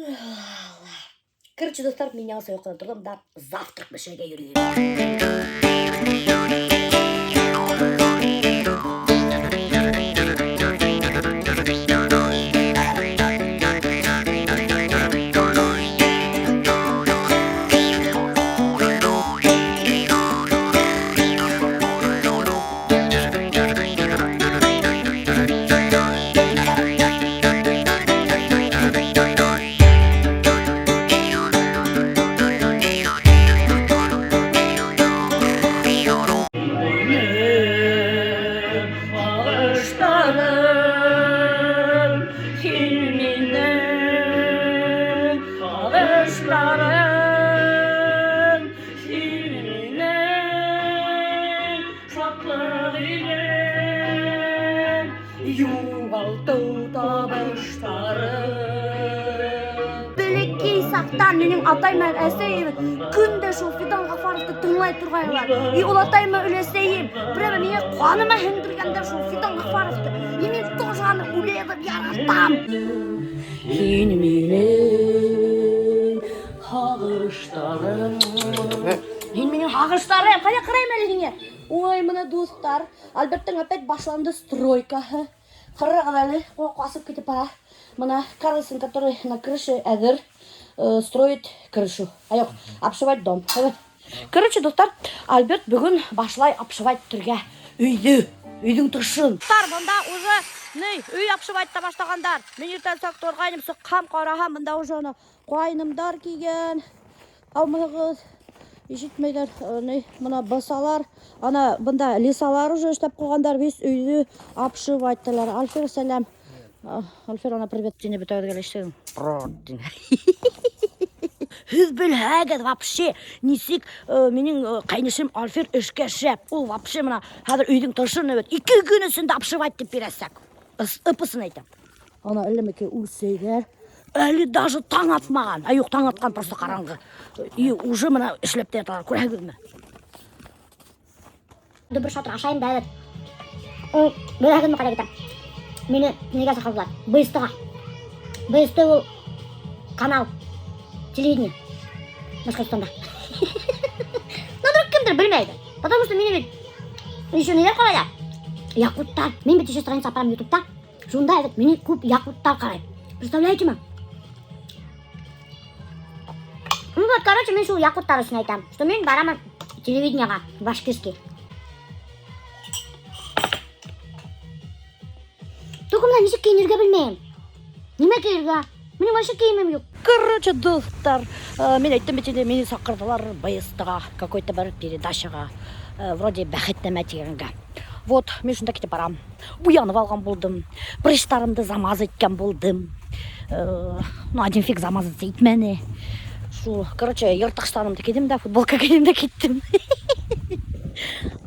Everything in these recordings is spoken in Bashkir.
Короче, дуҫтар, мин яңыса йоҡонан торҙом да завтрак бешерергә йөрөйөм. Һағыштарым, һин минең һағыштарым, һин минең шатлыҡ инең, юғалтыу табыштарым. Бәләкәй саҡтан минең атай менән әсәйем көн дә шул Фидан Ғафаровты тыңлай торғайнылар. И олатай менән өләсәйем прямо миңә ҡаныма һеңдергәндәр шул Фидан Ғафаровты. И мин тоже аны үлеп яратам. Һин минең һағыштарым. Һин минең һағыштарым. Ҡайҙа ҡарайым әле һиңә? Ой, мына дуҫтар, Альберттың опять башланды стройкаһы. Ҡарағыҙ әле, ҡасып китеп бара. Мына Карлсон, который на крыше әҙер, строит крышу. А юҡ, обшивать дом. Короче, дуҫтар, Альберт бөгөн башлай обшивать итергә өйҙө, өйҙөң тышын. Дуҫтар, бында уже ни, өй обшивать итә башлағандар. Мин иртәнсәк торғайным, сыҡһам, ҡараһам, бында уже ана ҡайнымдар килгән. Һаумыһығыҙ? Ишетмәйҙәр, ни, мына бысалар, ана бында лисалар уже эшләп ҡуйғандар, весь өйҙө обшивать итәләр. Альфир, сәләм. Альфир, ана привет тине бөтәгеҙгә лә ишетәм. Тине. Һеҙ белһәгеҙ вообще нисек минең ҡәйнешем Альфир эшкә шәп. Ул вообще мына хәҙер өйҙөң тышын бит 2 көн эсендә обшивать итеп бирәсәк. Ыпысын әйтәм. Ана әллә микән үлсәйҙәр. Әле даже таң атмаған. Ә юҡ, таң атҡан, просто ҡараңғы. И уже мына эшләп тә яталар, күрәһегеҙме? Дөбөр шатыр ашайым да әҙер. Беләһегеҙме ҡайҙа китәм? Мине нигә саҡырҙылар? БСТ-ға. БСТ ул канал телевидение Башҡортостанда. Ну, вдруг кемдер белмәйҙер. Потому что мине бит еще ниҙәр ҡарайҙар? Якуттар. Мин бит еще страница апарам ютубта. Шунда әҙер мине күп якуттар ҡарай. Представляете ме? Ну вот, короче, мин шул якуттар өсөн әйтәм, что мин барамын телевидениеға, башкирский. Только мына нисек кейенергә белмәйем. Нимә кейергә? Минең вообще кейемем юҡ. Короче, дуҫтар, мин әйттем бит инде, мине саҡырҙылар БСТ-ға, какой-то бер передачаға, вроде бәхетнамә тигәнгә. Вот, мин шунда китеп барам. Буянып алған булдым, прыщтарымды замаз иткән булдым. Ну, один фиг замазаться итмәне. Шул, короче, йыртыҡ штанымды кейҙем дә, футболка кейҙем дә киттем.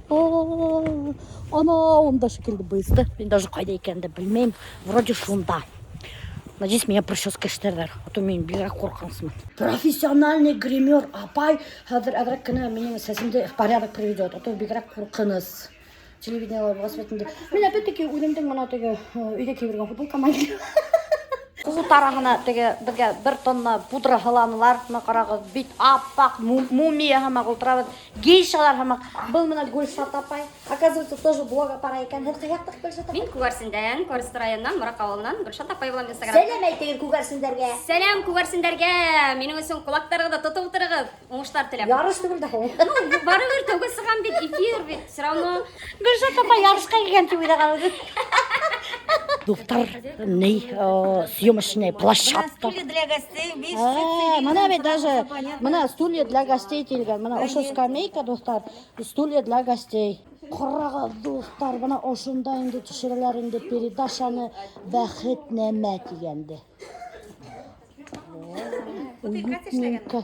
О, ана, унда шикелле БСТ. Мин даже ҡайҙа икәнен дә белмәйем. Вроде шунда. Надеюсь, меня прическа эшләрҙәр. А то мин бигерәк ҡурҡынысмын. Профессиональный гример апай хәҙер әҙерәк кенә минең сәсемде в порядок приведет. А то бигерәк ҡурҡыныс. Телевидениела булғас бит инде. Мин опять-таки үҙемдең мына теге өйҙә кейеп йөрөгән футболкам кейҙем. Ҡул тараһына теге беҙгә бер тонна пудра һаланылар. Мына ҡарағыҙ, бит аппаҡ, мумия һымаҡ ултырабыҙ. Гейшалар һымаҡ. Был мына Гөлшат апай. Оказывается, тоже блог апара икән. Һеҙ ҡай яҡтыҡ, Гөлшат апай? Мин Күгәрсендән, Күгәрсен районынан, Мораҡ ауылынан Гөлшат апай булам Инстаграм. Сәләм әйтегеҙ күгәрсендәргә. Сәләм күгәрсендәргә. Минең өсөн ҡолаҡтарығыҙҙы тотоп ултырығыҙ. Уңыштар теләп. Ярыш түгел дә һуң. Ну, барыбер тәүге сығам бит, эфир бит, все равно. Гөлшат апай ярышҡа килгән тип уйлаған үҙе. Дуҫтар, ни, съемочная площадка. Стулья для гостей, видишь, А, мына бит даже, всё понятно. мына стулья для гостей тиелгән. Мына ошо скамейка, дуҫтар, стулья для гостей. Ҡарағыҙ, дуҫтар, бына ошонда инде төшөрәләр инде передачаны Бәхетнамә тигәнде. Уютненько.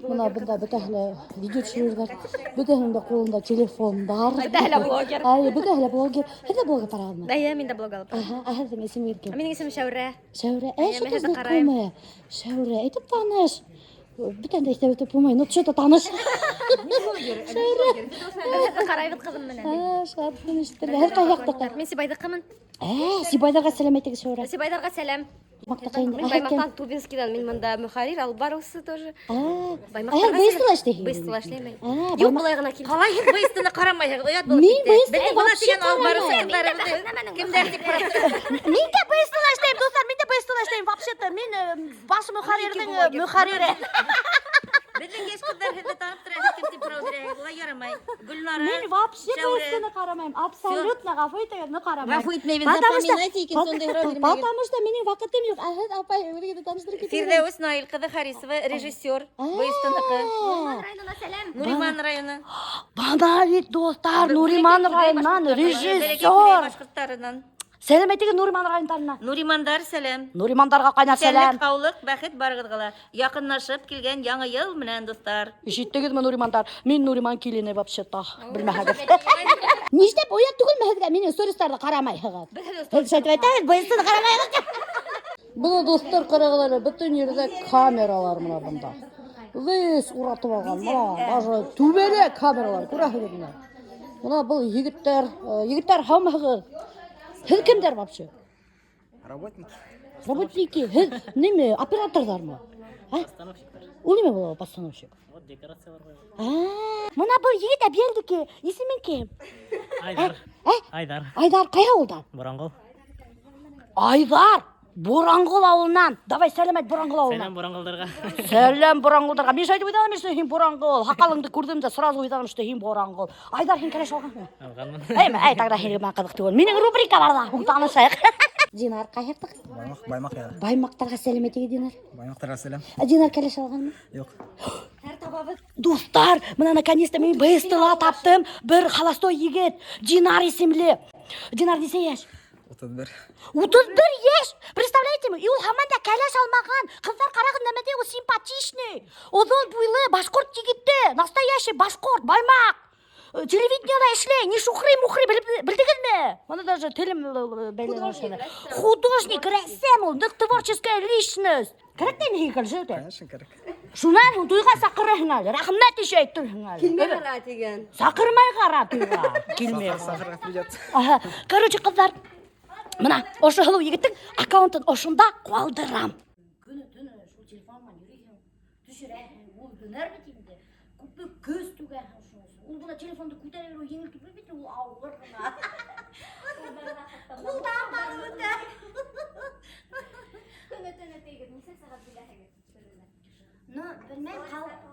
Мына бында бөтәһе лә видео төшөрөрҙәр. Бөтәһенең дә ҡулында телефондар. Бөтәһе лә блогер. Ай, бөтәһе лә блогер. Һеҙ ҙә блог апараһығыҙмы? Эйе, мин дә блог алып барам. Аһа, ә һеҙҙең исемегеҙ кем? Минең исемем Шәүрә. Шәүрә. Эйе, Что-то мин һеҙҙе ҡарайым. знакомое. Шәүрә, әйтеп таныш. Бөтәһен дә иҫләп бөтөп булмай. Ну, что-то таныш. Шәүрә. Һеҙҙе ҡарайбыҙ ҡыҙым менән. А, шат ишетергә. Һеҙ ҡай яҡтыҡы? Мин Сибайҙыҡымын. Сибайҙарға сәләм әйтегеҙ, Шәүрә. Сибайҙарға сәләм. Баймаҡтаҡы инде. Мин Баймаҡтан, Тубинскийҙан, мин бында мөхәррир, алып барыусы тоже. Ә, БСТ-ла эшләйһең? БСТ-ла эшләйем. А, Юҡ, былай ғына килдем. Ҡалай һеҙ БСТ-ны ҡарамайһығыҙ, оят булып Мин китте. БСТ-ны Беҙҙең бына вообще тигән алып барыусы ҡарамайым. ҡыҙҙарыбыҙҙы кемдәр тип ҡарап Мин дә БСТ-ла эшләйем, дуҫтар, мин дә БСТ-ла эшләйем. Вообще-то мин баш мөхәррирҙең мөхәррире. Беҙҙең йәш ҡыҙҙар һеҙҙе танып тора, һеҙ кем тип һорау бирәһегеҙ, улай ярамай. Гөлнара. Мин вообще Шәүрә. БСТ-ны ҡарамайым. Абсолютно ғәфү итегеҙ, ны ҡарамайым. Ғәфү итмәйбеҙ, Потому что- запоминайте, икенсе ундай һорау бирмәгеҙ. Потому что минең ваҡытым юҡ. Ә һеҙ, апай, үҙегеҙҙе таныштырып китегеҙ. Фирҙәүес Наил ҡыҙы Харисова, режиссер, БСТ-ныҡы. Районына сәләм. Нуриман районы. Бына бит, дуҫтар, Нуриман районынан режиссер. Башҡорттарынан. Сәләм әйтегеҙ Нуриман райондарына. Нуримандар сәләм. Нуримандарға ҡайнар сәләм. Иҫәнлек, һаулыҡ, бәхет барығыҙға ла. Яҡынлашып килгән яңы йыл менән, дуҫтар. Ишеттегеҙме, Нуримандар? Мин Нуриман килене вообще-то. Белмәһәгеҙ. Нишләп оят түгелме һеҙгә минең стористарҙы ҡарамайһығыҙ? Һеҙ шулай тип әйтәгеҙ, БСТ-ны ҡарамайһығыҙ. Быны, дуҫтар, ҡарағыҙ әле, бөтөн ерҙә камералар бына бында. Весь уратып алған, бына, даже түбәлә камералар, күрәһегеҙ бына. Бына был егеттәр, егеттәр, һаумыһығыҙ? Һеҙ кемдәр вообще? Работники. Работники, һеҙ нимә, операторҙармы? А? Постановщиктар. Ул нимә була постановщик? Вот декорациялар ҡуя. А, бына был егет Әбйәлилдеке. Исемең кем? Айдар. Ә? Айдар. Айдар, ҡай ауылдан? Буранғол. Айдар, Буранғол ауылынан. Давай сәләм әйт Буранғол ауылынан. Сәләм Буранғолдарға. Сәләм Буранғолдарға. Мин шулай уйланым, что һин Буранғол. Һаҡалыңды күрҙем дә сразу уйланым, что һин Буранғол. Айдар, һин кәләш алғанһың? Алғанмын. Әй, әй, тогда һин менән ҡыҙыҡ түгел. Минең рубрика бар ҙа, һуң танышайыҡ. Динар, ҡай яҡтыҡ? Баймаҡ, Баймаҡ яғы. Баймаҡтарға сәләм әйтегеҙ, Динар. Баймаҡтарға сәләм. Ә Динар кәләш алғанмы? Юҡ. Дуҫтар, бына наконец-то мин БСТ-ла таптым бер холостой егет, Динар исемле. Динар нисә йәш? 31. 31 йәш! Представляете мы? И ул һаман да кәләш алмаған. Ҡыҙҙар, ҡарағыҙ, нәмә ул симпатичный. Оҙон буйлы башҡорт егете, настоящий башҡорт, баймаҡ. Телевидениела эшләй, не шухры-мухры, белдегеҙме? Бына даже телем бәйләнә. Художник, рәссам ул, ныҡ творческая личность. Кәрәк тә һиңә кәләш, Конечно, кәрәк. Шунан һуң туйға саҡырырһың әле. Рәхмәт ишә әйтерһең әле. Килмәй ҡара тигән. Саҡырмай ҡара туйға. Килмәй. Саҡырырға придется. Ага. Короче, ҡыҙҙар, бына ошо һылыу егеттең аккаунтын ошонда ҡалдырам. Көнө төнө шул телефон менән йөрөйһөң, төшөрәһең, ул һөнәр бит инде. Күпме көс түгәһең шуның өсөн. Ул бына телефонды күтәрә биреү еңел түгел бит, ул ауыр ғына. Ҡулдар барып үтә. Көнө төнө тигеҙ, нисә сәғәт беләһегеҙ? Ну, белмәйем,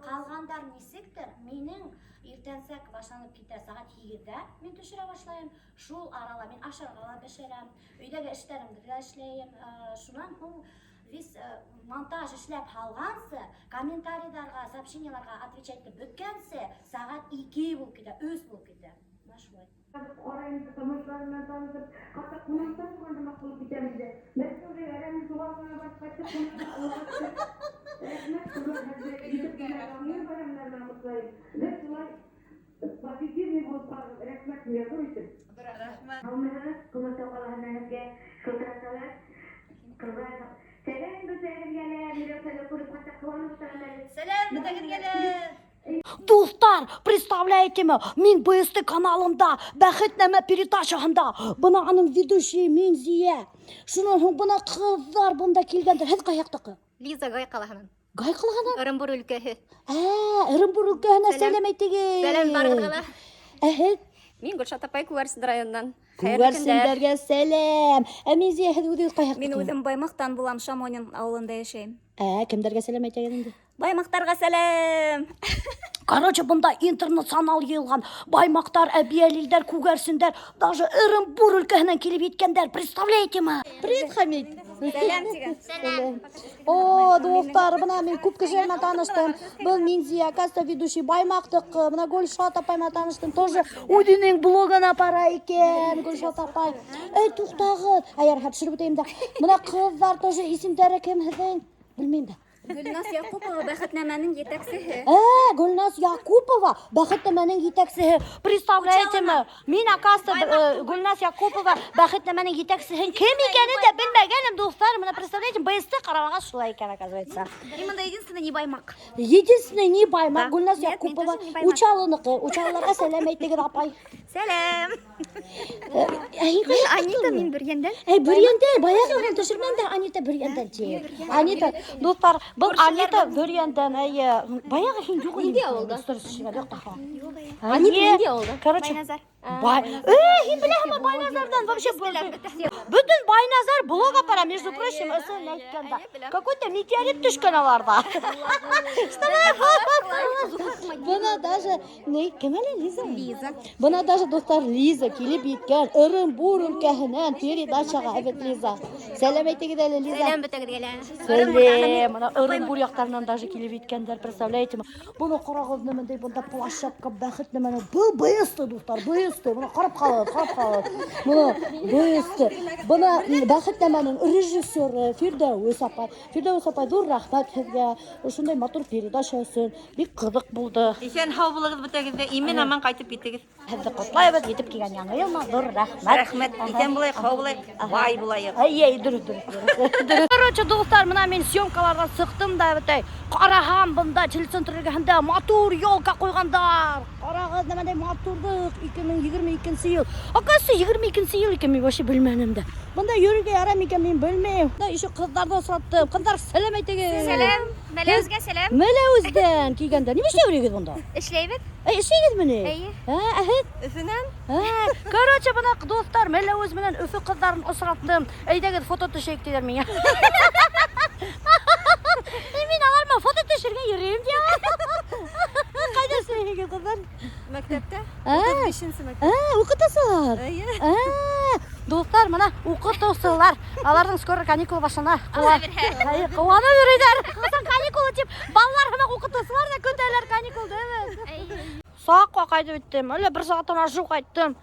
ҡалғандар нисектер. Минең иртәнсәк башланып китә, сәғәт 8-ҙә мин төшөрә башлайым. Шул арала мин ашарға ла бешерәм, өйҙәге эштәремде лә эшләйем. Шунан һуң весь монтаж эшләп һалғансы, комментарийҙарға, сообщенияларға отвечать итеп бөткәнсе, сәғәт 2 булып китә, 3 булып китә. Бына шулай. Арайымды тамашаларынан танышып, хатта ҡунаҡтар булғанда маҡул китәбеҙ ҙә. Мәскәүгә әрәм туғанына барып ҡайтып, ҡунаҡта рәхмәт, ҡыҙым, хәҙер итеп кенә яңы байрамдар менән ҡотлайым. Беҙ шулай позитивный булып ҡалығыҙ. Рәхмәт һеҙгә ҙур итеп. Рәхмәт. Һаумыһығыҙ, Күмертау ҡалаһынан һеҙгә шылтыраталар. Ҡыҙҙар, сәләм бөтәгеҙгә лә, Миләүшәне күреп хатта ҡыуанып торам әле. Сәләм бөтәгеҙгә лә. Дуҫтар, представляете мы, мин БСТ каналында, Бәхетнамә передачаһында, бына аның ведущий Минзия. Шунан һуң бына ҡыҙҙар бында килгәндәр. Һеҙ ҡай яҡтыҡы? Лиза Гай ҡалаһынан. Гай ҡалаһынан? Ырымбур өлкәһе. Ә, Ырымбур өлкәһенә Сәләм. сәләм әйтегеҙ. Сәләм барығыҙға ла. Ә һеҙ? Мин Гөлшат апай Күгәрсен районынан. Хәйерле көндәр. Күгәрсендәргә сәләм. Ә Минзия, һеҙ үҙегеҙ ҡай яҡтыҡы? Мин үҙем Баймаҡтан булам, Шамонин ауылында йәшәйем. Ә, кемдәргә сәләм әйтәгеҙ инде? Баймаҡтарға сәләм! Короче, бында интернационал йыйылған баймаҡтар, әбйәлилдәр, күгәрсендәр, даже Ырымбур өлкәһенән килеп еткәндәр. Представляете мы? Привет, Хамид. Сәләм тигән. Сәләм. О, дуҫтар, бына мин күп кешеләр менән таныштым. Был Минзия, оказывается, ведущий Баймаҡтыҡы. Бына Гөлшат апай менән таныштым. Тоже үҙенең блогына бара икән Гөлшат апай. Эй, туҡтағыҙ. Ай, ярай, төшөрөп үтәйем дә. Бына ҡыҙҙар тоже исемдәре кем һеҙҙең? Белмәйем дә. Гөлназ Яҡупова Бәхетнәмәнең етәксеһе. Ә, Гөлназ Якупова Бәхетнәмәнең етәксеһе. Представляете мы? Мин, оказывается, Гөлназ Якупова Бәхетнәмәнең етәксеһен кем икәнен дә белмәгәнем, дуҫтар. Бына представляете, БСТ ҡарамағас шулай икән, оказывается. Мин бында единственный не баймаҡ. Единственный не баймаҡ Да. Гөлназ Нет, мин Якупова. тоже не баймаҡ. Учалыныҡы. Учалыларға сәләм әйтегеҙ, апай. Сәләм. Ә һин Мин Анита, мин Бөрйәндән. Әй, Бөрйәндән, баяғы менән төшөрмәнде Анита Бөрйәндән ти. Анита, дуҫтар, был Анита Бөрйәндән, әйе, баяғы һин юҡ Ниндәй ауылда? Юҡ та. Анита ниндәй ауылда? Короче, Байназар. Бай... Эй, һин беләһеңме Байназарҙан вообще бөтөн Байназар блог апара, между прочим, ысын әйткәндә. Какой-то метеорит төшкән уларҙа. Бына даже не кем әле Лиза? Лиза. Бына даже дуҫтар Лиза килеп еткән Ырымбур өлкәһенән передачаға әбет Лиза. Сәләм әйтегеҙ әле Лиза. Сәләм бөтәгеҙгә лә. Сәләм. Бына Ырымбур яҡтарынан даже килеп еткәндәр, представляете? Быны ҡарағыҙ нимәндәй бында площадка бәхет нәмәне. Был БСТ дуҫтар, БСТ. Бына ҡарап ҡалығыҙ, ҡарап ҡалығыҙ. Бына БСТ. Бына бәхет нәмәнең режиссеры Фирҙәүес апай. Фирҙәүес апай, ҙур рәхмәт һеҙгә. Ошондай матур передача өсөн бик ҡыҙыҡ булды. Иҫән һау булығыҙ бөтәгеҙ ҙә. Имен аман ҡайтып китегеҙ. Һеҙҙе ҡотлайбыҙ, етеп килгән яңы йыл менән ҙур рәхмәт. Рәхмәт. Иҫән булайыҡ, һау булайыҡ, бай булайыҡ. Ай, ай, дөрөҫ, дөрөҫ, дөрөҫ. Дөрөҫ. Короче, дуҫтар, бына мин съемкаларҙан сыҡтым да бөтәй. Ҡараһам бында телецентр эргәһендә матур елка ҡуйғандар. Ҡарағыҙ, нимәндәй матурлыҡ 2022 йыл. Оказывается, 22 йыл икән, мин вообще белмәнем дә. Бында йөрөргә ярай икән, мин белмәйем. Да еще ҡыҙҙарҙы осраттым. Ҡыҙҙар, сәләм әйтегеҙ. Сәләм. Мәләүезгә сәләм. Мәләүездән килгәндәр. Нимә эшләп йөрөйһөгөҙ бында? Эшләйбеҙ. Әй, эшләйһегеҙме ни? Эйе. Ә, һеҙ? Өфөнән. Ә, короче, бына дуҫтар, Мәләүез менән Өфө ҡыҙҙарын осраттым. Әйҙәгеҙ фото төшәйек тиҙәр миңә. Э, мин алар менән фото төшөргә йөрөйөм тип. Ҡайҙа эшләйһегеҙ, ҡыҙҙар? Мәктәптә. Ә, 35-нсе мәктәп. ә, уҡытасылар. Эйе. Ә, дуҫтар, бына уҡытыусылар. Аларҙың скоро каникул башлана. Әйе, ҡыуанып йөрөйҙәр. Ҡасан каникулы тип, балалар һымаҡ уҡытыусылар ҙа көтәләр каникулды. Саҡ ҡайтып еттем. Әллә бер сәғәттән ашыу ҡайттым.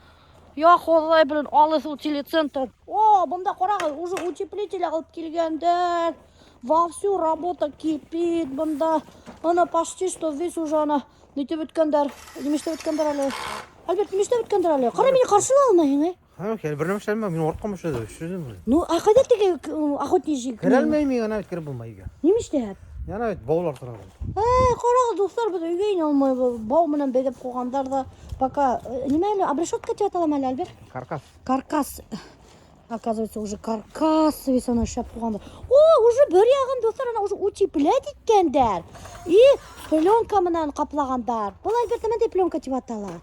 Я Хоҙай, блин, алыҫ ул телецентр. О, бында ҡарағыҙ, уже утеплитель алып килгәндәр. Вовсю работа кипит бында. Ана почти что весь уже ана нитеп бөткәндәр. Нимә эшләп бөткәндәр әле? Альберт, нимә эшләп бөткәндәр әле? Ҡара, мине ҡаршылай алмайһың, э? Ха, кил бер нәмә эшләмә, мин ҡурҡам эшләде, эшләдем. Ну, а ҡайҙа теге охотничий? Керә алмайым мин ана бит кереп булмай өйгә. Нимә эшләп? Ана бит баулар тора. Э, ҡарағыҙ, дуҫтар, беҙ өйгә инә алмайбыҙ. Бау менән бәйләп ҡуйғандар ҙа пока нимә әле, обрешетка тип аталамы әле, Альберт? Каркас. Каркас. Оказывается, уже каркас весь ана эшләп ҡуйғандар. О, уже бер яғын, дуҫтар, ана уже утеплять иткәндәр. И пленка менән ҡаплағандар. Был, Альберт, нимә пленка тип атала?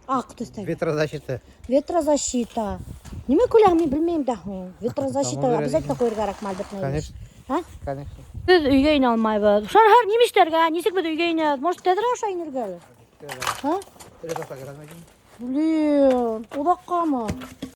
Аҡ төҫтәге. Ветрозащита. Ветрозащита. Нимә көләһең, мин белмәйем дә. Ветрозащита Тамам, обязательно ҡуйырға кәрәкме, Альберт? Конечно. А? Конечно. Беҙ өйгә инә алмайбыҙ. Шунһыҙ нимә эшләргә? Нисек беҙ өйгә инәбеҙ? Может, тәҙрә аша инергә әле? А? Телефон Блин, оҙаҡҡамы?